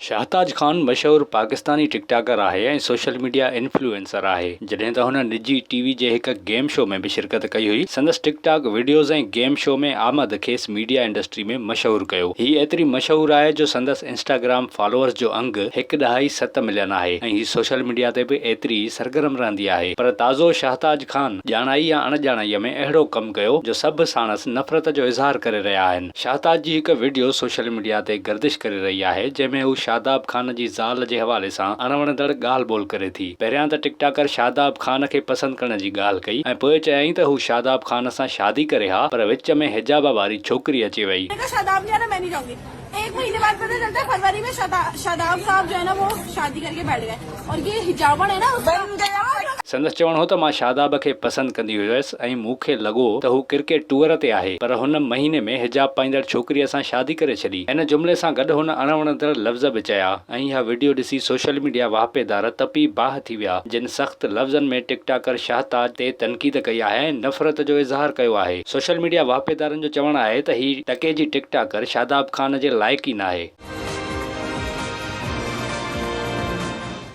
شهتاج خان مشهور پاڪستاني ٽڪ ٽاڪر آهي ۽ social media influencer آهي، جڏهن ته هن نجي ٽي وي جي هڪ گيم شو ۾ به شرڪت ڪئي هئي، سندس ٽڪ ٽاڪ وڊيوز ۽ گيم شو ۾ آمد کيس ميڊيا انڊسٽري ۾ مشهور ڪيو. هي ايتري مشهور آهي جو سندس انسٽاگرام فالوورز جو انگ هڪ ڏهائي ست ملين آهي ۽ هي سوشل ميڊيا تي به ايتري ئي سرگرم رهندي آهي پر تازو شهتاج خان ڄاڻائي يا اڻڄاڻائي ۾ اهڙو ڪم ڪيو جو سڀ ساڻس نفرت جو اظهار ڪري رهيا آهن. شهتاج جي هڪ وڊيو سوشل ميڊيا تي گردش ڪري رهي آهي، جنهن ۾ هو شاداب خان جي زال جي حوالي سان اڻوڻندڙ ڳالهه ٻولهه ڪري ٿي. پهريان ته ٽڪ ٽاڪر شاداب خان کي پسند ڪرڻ جي ڳالهه ڪئي ۽ پوء چيائين ته هو شاداب خان سان شادي ڪري ها پر وچ ۾ حجاب واري ڇوڪري اچي وئي. مين ڪها شاداب نهي آنا مين نهي جائونگي ايڪ مهيني بعد پتا چلتا هي فروري ۾ شاداب صاحب جو هي نا وو شادي ڪرڪي بيٺ گئي اور يي حجابڻ هي نا اس سندس چوڻ هو ته مان شاداب کي پسند ڪندي هيس ۽ مون کي لڳو ته هو ڪرڪيٽ ٽوئر تي آهي پر هن مهيني ۾ حجاب پائيندڙ ڇوڪريء سان شادي ڪري ڇڏي. ان جملي سان گڏ هن اڻوڻندڙ لفظ به چيا ۽ اها وڊيو ڏسي سوشل ميڊيا واهپيدار تپي باهه ٿي ويا جن سخت لفظن ۾ ٽڪ ٽاڪر شهتاج تي تنقيد ڪئي آهي ۽ نفرت جو اظهار ڪيو آهي. سوشل ميڊيا واهپيدارن جو چوڻ آهي ته هي ٽڪي جي ٽڪ ٽاڪر شاداب خان جي لائق ئي ناهي.